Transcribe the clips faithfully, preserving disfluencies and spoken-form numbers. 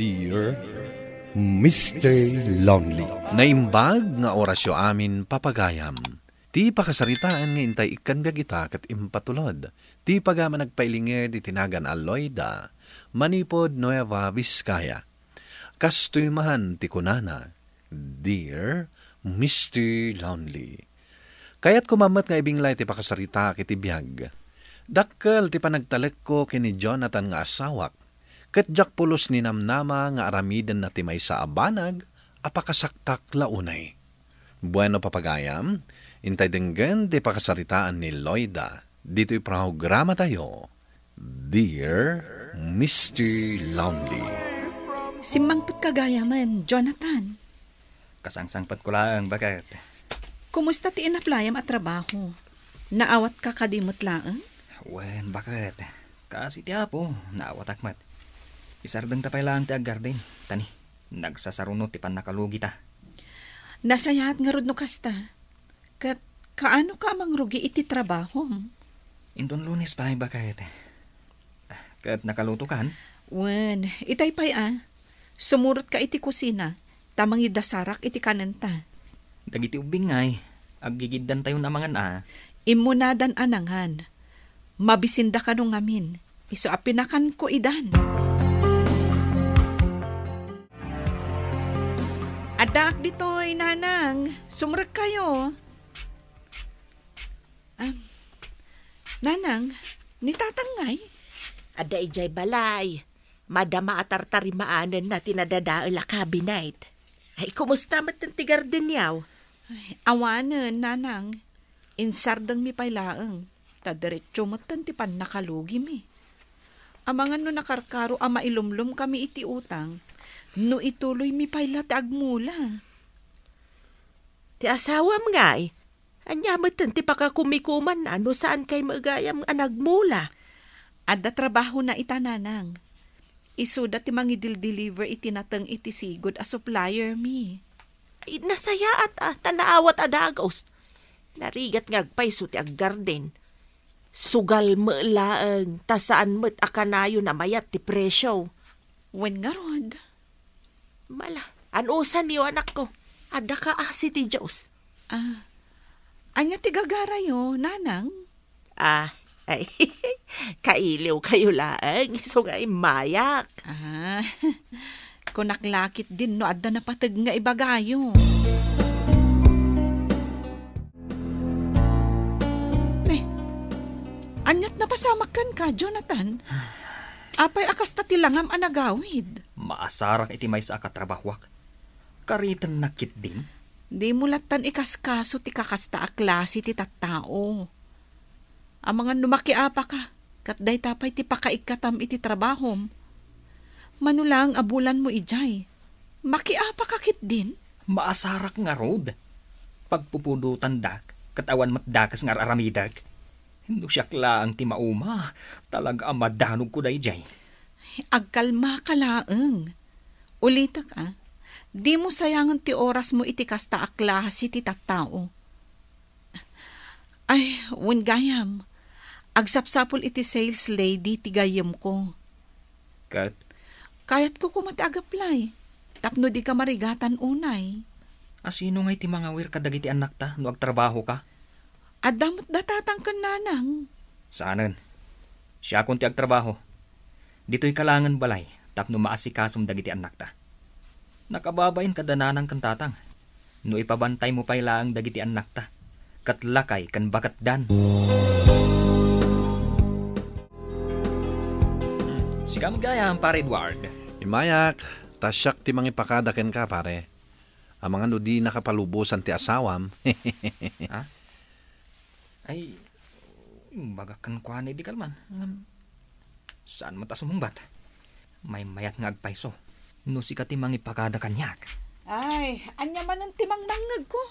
Dear Mister Lonely. Naimbag nga orasyo amin, papagayam. Ti pakasaritaan nga intay ikkan biag ita ket impatulod ti pagaman agpailingir iti nagan a Loida, manipud Nueva Vizcaya. Kastoy man ti kunana, "Dear Mister Lonely, kayatko man met nga ibinglay ti pakasaritaak iti biag. Dakkel ti panagtalekko ken ni Jonathan nga asawak, ket diak pulos ninamnama nga aramidenna ti maysa a banag a pakasaktak la unay." Bueno, papagayam, intay denggen ti pakasaritaan ni Loida ditoy programatayo, Dear Mister Lonely. Simmangpet ka gayamen, Jonathan. Kasangsangpetko laeng, baket. Kumusta ti inaplayam a trabaho? Naawatka kadi met laeng? Wen, baket. Kaasi ti Apo, naawatak met. Isardengta pay laeng ti aggarden. Tani, nagsasaruno ti pannakalugita. Nasayaat ngarud no kasta. Ket kaano ka a mangrugi iti trabahom? Inton Lunes pay, baket. Ket nakalutokan? Wen, itay pay a. Sumurotka iti kusina, ta mangidasarak iti kanenta. Dagiti ubbing ngay, aggigiddantayon a mangan a. Immunadan a nangan. Mabisinda kano ngamin. Isu a pinakanko idan. Addaak ditoy, Nanang. Sumrekkayo. Ah, Nanang, ni Tatang ngay? Adda idiay balay. Madama a tartarimaanenna ti nadadael a cabinet. Ay, kumusta met ti gardenyo? Ay, awanen, Nanang. Insardengmi pay laeng, ta diretso metten ti pannakalugimi. Amangan no nakarkaro a mailumlomkami iti utang, no ituloymi pay la ti agmula. Ti asawam ngay, ania metten ti pakakumikumanna no saankay met gayam a nagmula? Adda trabahona ita, Nanang. Isuda ti mangidildeliver iti nateng iti sigud a suppliermi. Ay, nasayaat a, ta naawat a dagus. Narigat nga agpayso ti aggarden. Sugal met laeng, ta saan met a kanayon a mayat ti presio. Wen ngarud. Mala, anusanyo, anakko. Adda kaasi ti Dios. Ah, ania ti gagarayo, Nanang? Ah, ay, kailiwkayo laeng, isu nga immayak. Ah, kunak la ketdin no adda napateg nga ibagayo. Ne, aniat napasamak kenka, Jonathan? Apay a kasta ti langam a nagawid? Maasarak iti maysa a katrabahoak. Karitennak ketdin? Dimo lattan ikaskaso ti kakasta a klase ti tattao. Amangan no makiapaka, ket dayta pay ti pakaikkatam iti trabahom. Mano laeng a bulanmo idiay, makiapaka ketdin? Maasarak ngarud. Pagpupudotandak, ket awan met dakes nga ar-aramidek. No siak laeng ti mauma, talaga a madanogko daydiay. Agkalmaka laeng. Ulitek, a, dimo sayangen ti orasmo iti kasta a klase ti tattao. Ay, wen gayam, agsapsapul iti sales lady ti gayyemko. Ket? Kayatko koma ti ag-apply, tapno dika marigatan unay. A, sino ngay ti mangawir kadagiti annakta no agtrabahoka? Adda met da tatang ken nanang. Saanen. Siakon ti agtrabaho. Ditoy ka laengen balay tapno maasikasom dagiti annakta. Nakababain kada nanang ken tatang. No ipabantaymo pay laeng dagiti annakta, ket lakay ken baketdan. Sika met gayam, Pare Edward. Immayak, ta siak ti mangipakada kenka, pare. Amangan no dinaka palubosan ti asawam. Ha? Ay, imbagak kenkuana idi kalman. Ngem, saan met a sumungbat. Maymayat nga agpayso. No sika ti mangipakada kaniak. Ay, ania manen ti mangmangngegko?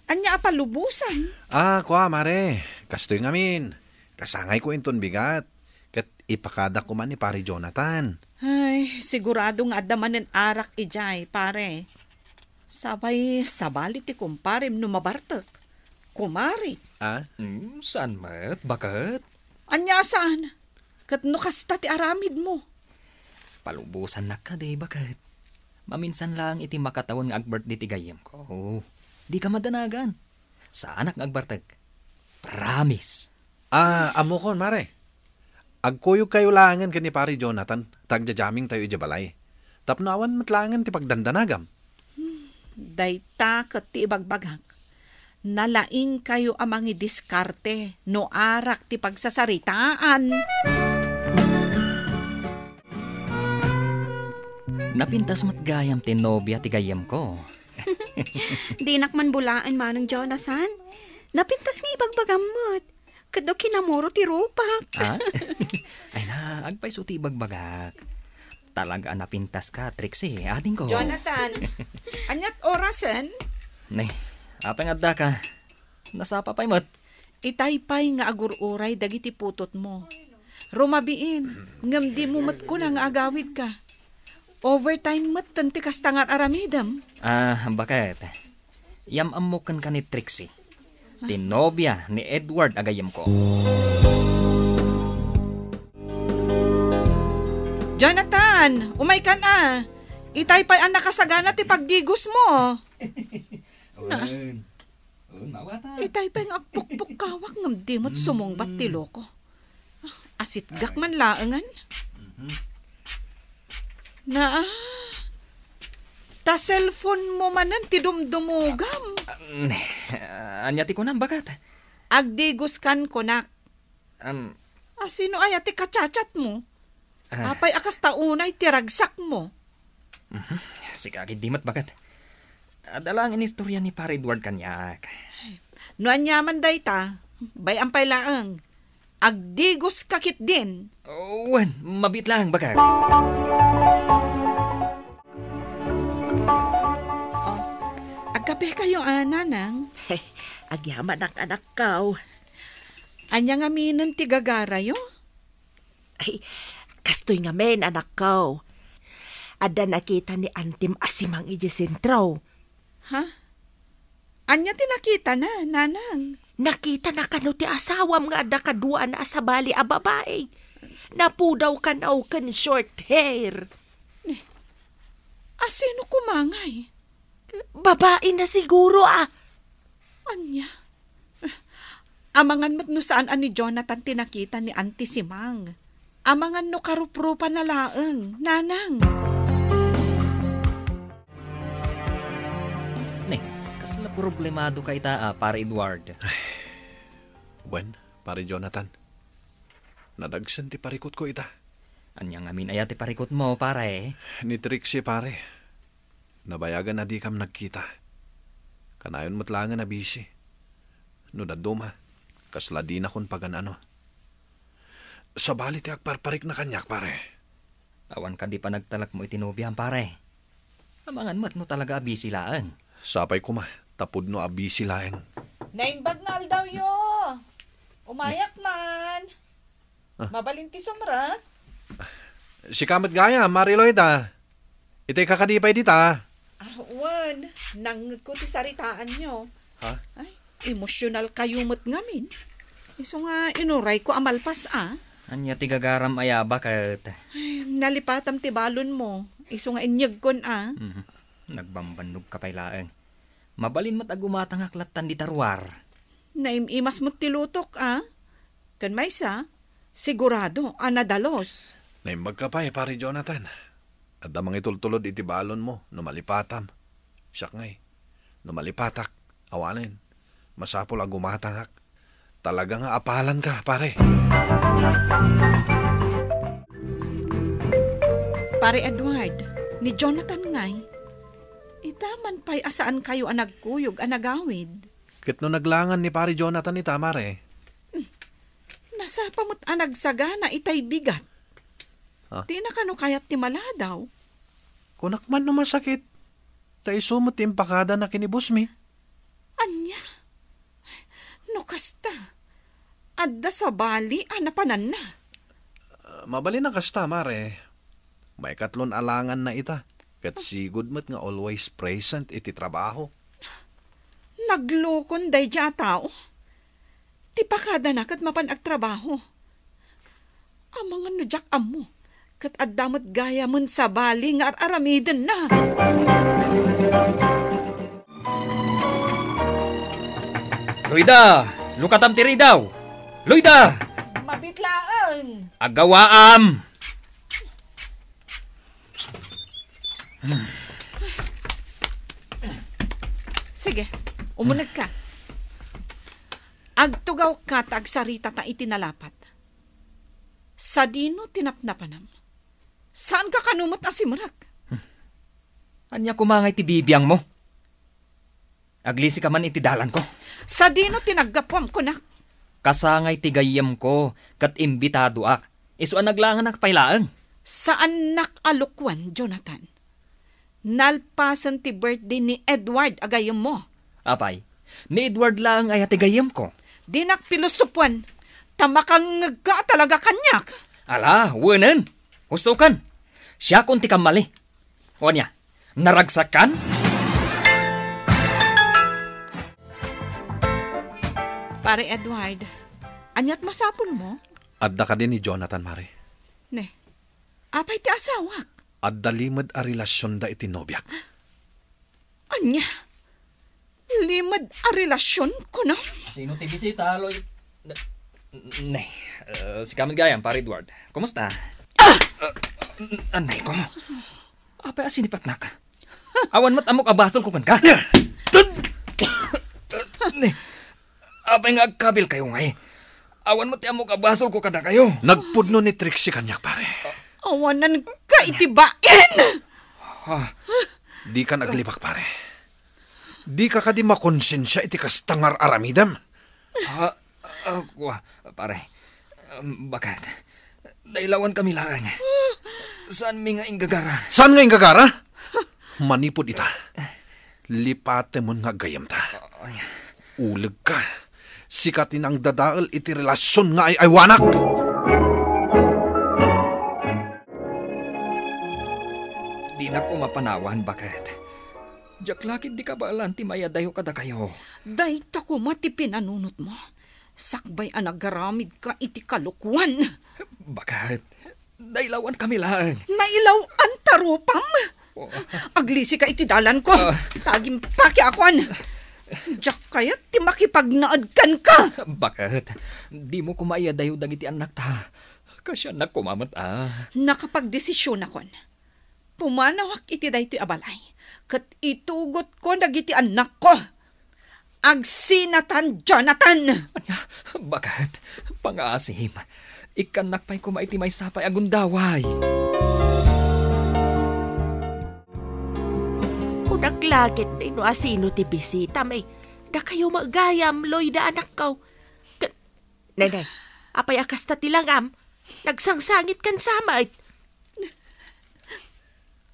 Ania a palubosan? Ah, kua, mare. Kastoy ngamin. Kasangayko inton bigat. Ket ipakadakko man ni Pare Jonathan. Ay, sigurado nga adda manen arak idiay, pare. Sapay, sabali ti kumparem no mabartek. Kumare. Ah? Hmm, saan met, baket? Ania a saan? Ket no kasta ti aramidmo? Palubosannak kadi, baket. Maminsan laeng iti makatawen nga ag-birthday ti gayyemko. Dika madanagan. Saanak nga agbartek. Promise. Ah, ammokon, mare. Agkuyogkayo laengen ken ni Pare Jonathan, ta agja-jammingtayo idiay balay. Tapno awan met laengen ti pagdandanagam. Dayta ket ti ibagbagak. Nalaingkayo a mangidiskarte no arak ti pagsasaritaan. Napintas met gayam ti nobia ti gayyemko. Dinak man bulaen, Manong Jonathan. Napintas nga ibagbagam met. Ket no kinamuro ti rupak. Ah? Ay na, agpayso ti ibagbagak. Talaga a napintaska, Trixie, adingko. Jonathan, aniat orasen? Nay, apay nga addaka? Nasapa pay met. Itay pay nga agur-uray dagiti putotmo. Rumabiin, ngem dimo met kuna nga agawidka. Overtime metten ti kasta nga ar-aramidem. Ah, baket. Yam-ammok kenka ni Trixie, ti nobia ni Edward a gayyemko. Jonathan, umaykan a. Itay pay a nakasagana ti pagdigosmo. Wen. Wen, mawatan. Itay pay nga agpukpukkawak ngem di met sumungbat ti loko. Asitgak man laengen. Mhm. Na, ta cellphone mo manen ti dumdumogam. Ah, mm, ania ti kunam, baket? Agdigoskan kunak. Am. A, sino aya ti ka-chat-chat mo? Ah. Apay a kasta unay ti ragsak mo? Mhm. Sika gid di met, baket. Adda laeng inistorya ni Pare Edward kaniak. No aniaman dayta, bay-am pay laeng. Agdigoska ketdin. Wen, mabiit laeng, baket. Oh, agkapekayo a, nanang? Agyamanak, anakko. Ania ngaminen ti gagarayo? Ay, kastoy ngamin, anakko. Adda nakita ni antim a si Mang idiay sentro. Ha? Ania ti nakitana, nanang? Nakitana kano ti asawam nga adda kaduana a sabali a babai. Napudaw kano ken short hair. Ni, asino koma ngay? Babaina siguro, a. Ania? Amangan met no saan a ni Jonathan ti nakita ni Auntie Simang. Amangan no karuprupana laeng, nanang. Ni, kasla problemadoka ita, a, Pare Edward? Wen, Pare Jonathan. Nadagsen ti parikutko ita. Ania ngamin aya ti parikutmo, pare? Ni Trixie, pare. Nabayagan a dikam nagkita. Kanayon met laengen a busy. No dadduma, kasla dinakon pagan-ano. Sabali ti agparparikna kaniak, pare. Awan kadi panagtalekmo iti nobiam, pare? Amangan met no talaga a busy laeng. Sapay koma, ta pudno a busy laeng. Naimbag nga aldawyo! Umayak man! Ah. Mabalin ti sumrek? Sika met gayam, Mare Loida. Itay ka kadi pay dita? Ah, wen, nangngegko ti saritaanyo. Ha? Ay, emosyonal kayo met ngamin. Isu nga inurayko a malpas, a. Ania ti gagaram aya, baket? Ay, nalipatam ti balonmo. Isu nga inyegkon, a. Mhm. Nagbambannog ka pay laeng. Mabalin met a gumatangak lattan dita ruar. Naim-imas met ti lutok, a. Ken maysa, sigurado a nadalus. Naimbag ka pay, Pare Jonathan. Adda mangitultulod iti balonmo no malipatam. Siak ngay, no malipatak, awanen, masapul a gumatangak. Talaga nga apalanka, pare. Pare Edward, ni Jonathan ngay, ita man pay a saankayo a nagkuyog a nagawid. Ket no naglangan ni Pare Jonathan ita, mare? Hmm. Nasapa met a nagsagana itay bigat. Ha? Dina kano kayat ti maladaw? Kunak man no masakit, ta isu met ti impakadana ken ni boss mi. Ania? No kasta, adda sabali a napananna. Ah, mabalin a kasta, mare. Maikatlon a langanna ita, ket sigud met nga always present iti trabaho. Naglukon daydiay a tao. Ti pakadana ket mapan agtrabaho. Amangan no diak ammo, Ket adda met gayamen sabali nga ar-aramidenna. Loida, lukatam ti ridaw. Loida! Mabitlaeng! Agawaam! Sige, umunegka. Agtugawka ta agsaritata iti nalapat. Sadino ti napnapanam? Saanka kano met a simrek? Ania koma ngay ti bibiangmo? Aglisika man iti dalanko. Sadino ti naggapuam, kunak? Kasangay ti gayyemko ket imbitadoak. Isu a naglanganak pay laeng. Saannak a lokoan, Jonathan. Nalpasen ti birthday ni Edward a gayyemmo. Apay, ni Edward laeng aya ti gayyemko? Dinak pilosopuan, ta makangngegka a talaga kaniak. Ala, wenen. Hustokan. Siakon ti kammali. O ania, naragsakan? Pare Edward, aniat masapulmo? Adda kadi ni Jonathan, Mare? Ne, apay ti asawak? Adda limed a relasionda iti nobiak. Ania? Limed a relasion, kuno? Sino ti bisita, Loy? Ne, eh, sika met gayam, Pare Edward. Kumusta? Ah! Eh, anay ko. Apay a sinipatnak? Awan met ammok a basolko kenka. Ne, apay nga agkabilkayo ngay? Awan met ti ammok a basolko kadakayo. Nagpudno ni Trixie kaniak, pare. Awananka iti bain! Ah. Dikan aglibak, pare. Dika kadi makonsensia iti kasta nga ar-aramidem? Ah, ah, kua, pare. Um, baket. Dailawan kami laeng. Saan mi nga inggagara? Saan nga inggagara? Manipud ita, lipatemon nga aggayamta. Ay. Ulegka. Sika ti nangdadael iti relasion nga ay-aywanak. Dinak koma panawan, baket. Diak la ketdi kabaelan ti mayadayo kadakayo. Dayta koma ti pinanunotmo. Sakbay a nagaramidka iti kalokuan. Baket, dailawan kami laeng. Nailawan ta rupam? Oh. Aglisika iti dalanko. Ah. Ta agimpakiakon. Diak kayat ti makipagnaed kenka. Baket, dimo koma iyadayo dagiti annakta. Kasiannak koma met a. Nakapagdesisionakon. Pumanawak iti daytoy a balay, ket itugotko dagiti annakko. Agsinatan, Jonathan! Ania, baket, pangaasim. Ikkannak pay koma iti maysa pay a gundaway. Kunak la ketdi no asino ti bisita, may dakayo met gayam, Loida, anakko. Ket, Neneng, apay a kasta ti langam? Nagsangsangitkan sa met.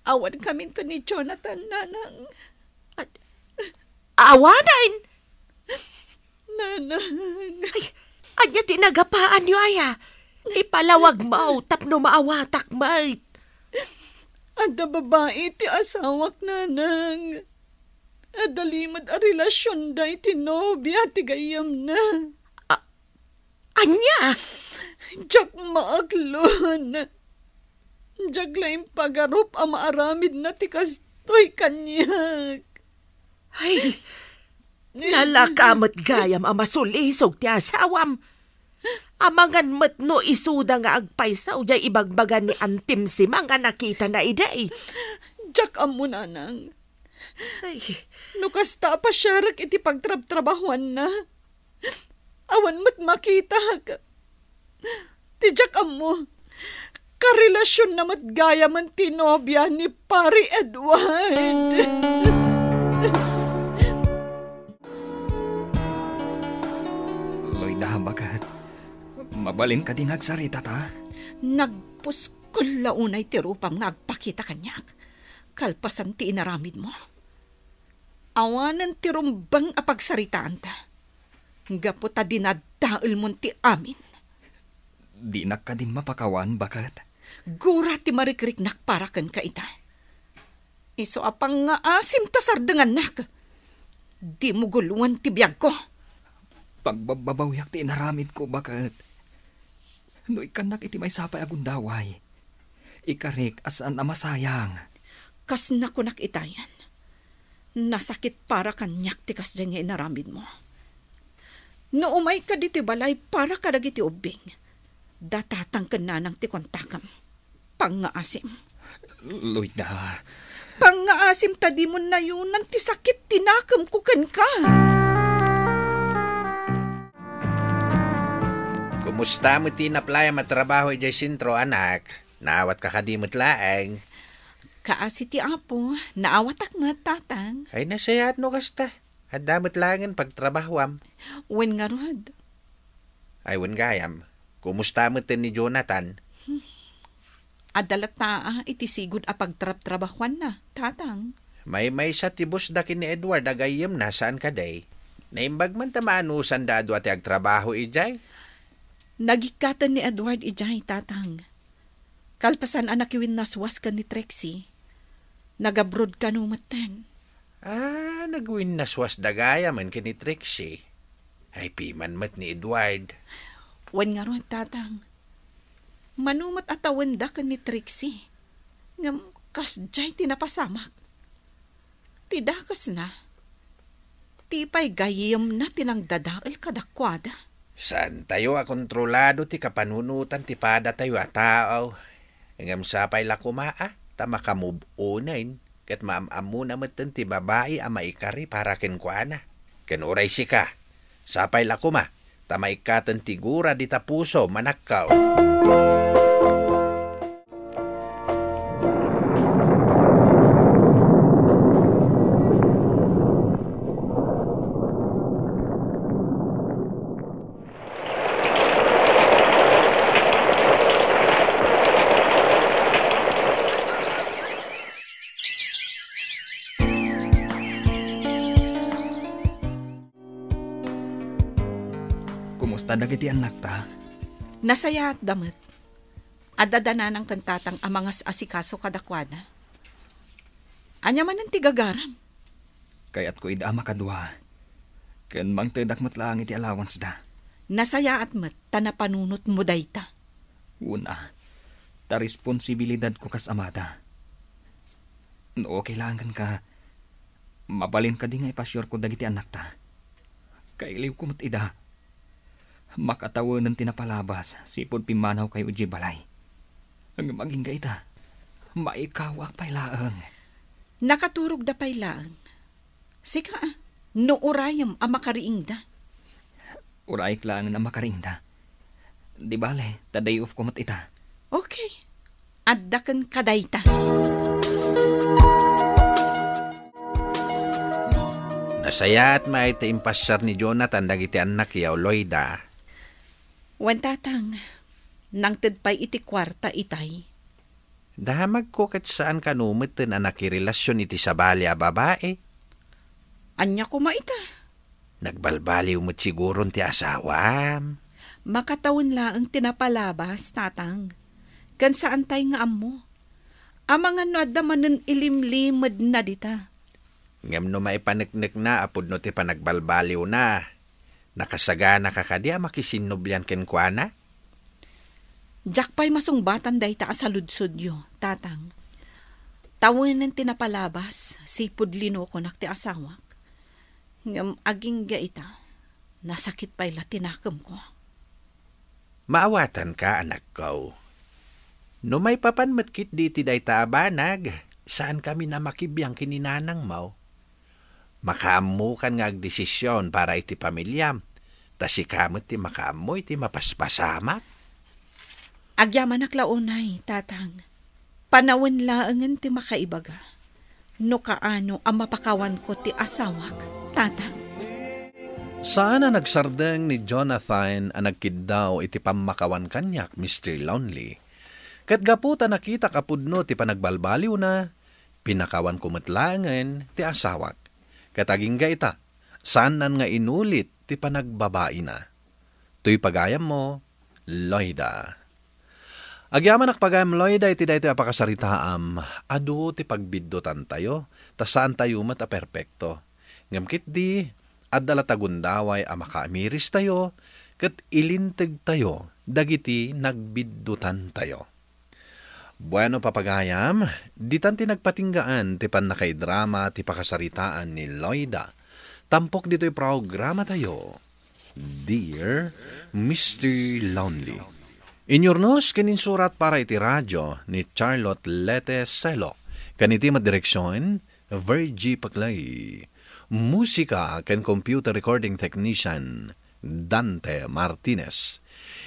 Awan kamin ken ni Jonathan, Nanang. Ad-, awanen? Nanang. Ay, ania ti nagapaanyo aya? Ipalawagmo tapno maawatak met. Adda babai ti asawak, Nanang. Adda limed a relasionda iti nobia ti gayyemna. A-, Ania? Diak maaklon. Diak la impagarup a maaramidna ti kastoy kaniak. Ay, nalaka met gayam a masulisog ti asawam. Amangan met no isuda nga agpayso diay ibagbaga ni Antim Simang a nakitana idi. Diak ammo, Nanang. Ay. No kasta a pasiarek iti pagtrabtrabahuanna, awan met makitak. Ti diak ammo, karelasionna met gayamen ti nobia ni Pari Edward. Loida, baket. Mabalin kadi nga agsaritata? Nagpuskol la unay ti rupam nga agpakita kaniak, kalpasan ti inaramidmo. Awanen ti rumbeng a pagsaritaanta, gapu ta dinadaelmon ti amin. Dinak kadin mapakawan, baket. Gura ti marikriknak para kenka ita. Isu a pangngaasim ta sardengannak. Dimo guloen ti biagko. Pagbabbabawiak ti inaramidko, baket. No ikkannak iti maysa pay a gundaway, Ikarik a saan a masayang. Kas nakunak itayan. Nasakit para kaniak ti kasdiay nga inaramidmo. No umayka ditoy balay para kadagiti ubbing, da tatang ken nanang ti kontakem. Pangngaasim. Loida. Pangngaasim ta dimo nayonan ti sakit ti nakemko kenka. Kumusta met ti inaplayam a trabaho idiay sentro, anak? Naawatka kadi met laeng? Kaasi ti Apo, naawatak met, Tatang. Ay, nasayaat no kasta. Adda met laengen pagtrabahoam. Wen ngarud. Ay, wen gayam. Kumusta met ni Jonathan? Adda latta iti sigud a pagtrabtrabahoanna, Tatang. Maymaysa ti boss da ken ni Edward a gayyemna, saan kadi? Naimbag man ta maanusanda a dua ti agtrabaho idiay? Nagikkaten ni Edward idiay, Tatang. Kalpasan a nakiwinnaswas ken ni Trixie, nagabroad kano metten. Ah, nagwinnaswasda gayam ken ni Trixie. Ay, piman met ni Edward. Wen ngarud, Tatang. Mano met a tawenda ken ni Trixie. Ngem kasdiay ti napasamak. Ti dakesna, ti pay gayyemna ti nangdadael kadakuada. Saantayo a kontrolado ti kapanunotan ti padatayo a tao. Ngem sapay la koma a ta makamove onen ket maam-ammona metten ti babai a maikari para kenkuana. Ken uray sika, sapay la koma ta maikkaten ti gura dita puso, manakkaw. Kumusta dagiti annakta? Nasayaatda met. Adda da nanang ken tatang a mangas-asikaso kadakuada. Ania manen ti gagaram? Kayatko ida a makadua. Ken mangtedak met laeng iti allowance da. Nasayaat met ta napanunotmo dayta. Una, ta responsibilidadko kas amada. No okay laeng kenka, mabalin kadi nga ipasiorko dagiti annakta? Kailiwko met ida. Makatawenen ti napalabas, sipud pimmanawkayo idiay balay. Ngem agingga ita, maikawaak pay laeng. Nakaturogda pay laeng. Sika, a, no urayem a makariingda. Urayek laengen a makariingda. Di bale, ta day off ko met ita. Okay. Adda kenka dayta. Nasayaat met ti impasiar ni Jonathan dagiti annakyo, Loida. Wen, Tatang, nangted pay iti kuarta itay. Damagko ket saan kano metten a nakirelasion iti sabali a babai. Ania koma ita? Nagbalbaliw met siguron ti asawam. Makatawen laeng ti napalabas, Tatang. Ken saantay nga ammo. Amangan no adda manen ilimlimedna dita. Ngem no maipaneknekna a pudno ti panagbalbaliwna, nakasaganaka kadi a makisinnublian kenkuana? Diak pay masungbatan dayta a saludsodyo, Tatang. Tawenen ti napalabas, sipud linokonak ti asawak. Ngem agingga ita, nasakit pay la ti nakemko. Maawatanka, anakko. No maipapan met ketdi iti dayta a banag, saankami a makibiang ken ni nanangmo. Makaammokan nga agdesisyon para iti pamiliam, ta sika met ti makaammo iti mapaspasamak. Agyamanak la unay, Tatang. Panawen laengen ti makaibaga no kaano a mapakawanko ti asawak, Tatang. Saan a nagsardeng ni Jonathan a nagkiddaw iti pammakawan kaniak, Mister Lonely. Ket gapu ta nakitak a pudno ti panagbalbaliwna, pinakawanko met laengen ti asawak. Ket agingga ita, saannan nga inulit ti panagbabaina. Toy pagayammo, Loida. Agyamanak pagayam, Loida, iti daytoy a pakasaritaam, adu ti pagbiddutantayo, ta saantayo met a perpekto. Ngem ketdi, adda la ta gundaway a makaamiristayo, ket ilintegtayo dagiti nagbiddutantayo. Bueno, papagayam, ditan ti nagpatinggaan ti pannakaidrama ti pakasaritaan ni Loida. Tampok ditoy programatayo, Dear Mister Lonely. Inyurnos ken insurat para iti radio ni Charlotte Lete Selo. Ken iti madireksion, Virgie Paclay. Musika ken computer recording technician, Dante Martinez.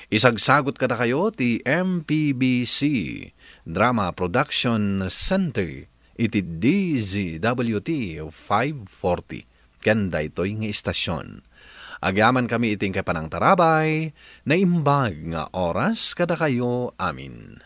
Isagsagot kadakayo ti M P B C Drama Production Center iti D Z W T five forty. Ken daytoy nga istasyon. Agyamankami iti inkay panangtarabay, naimbag nga oras kadakayo amin.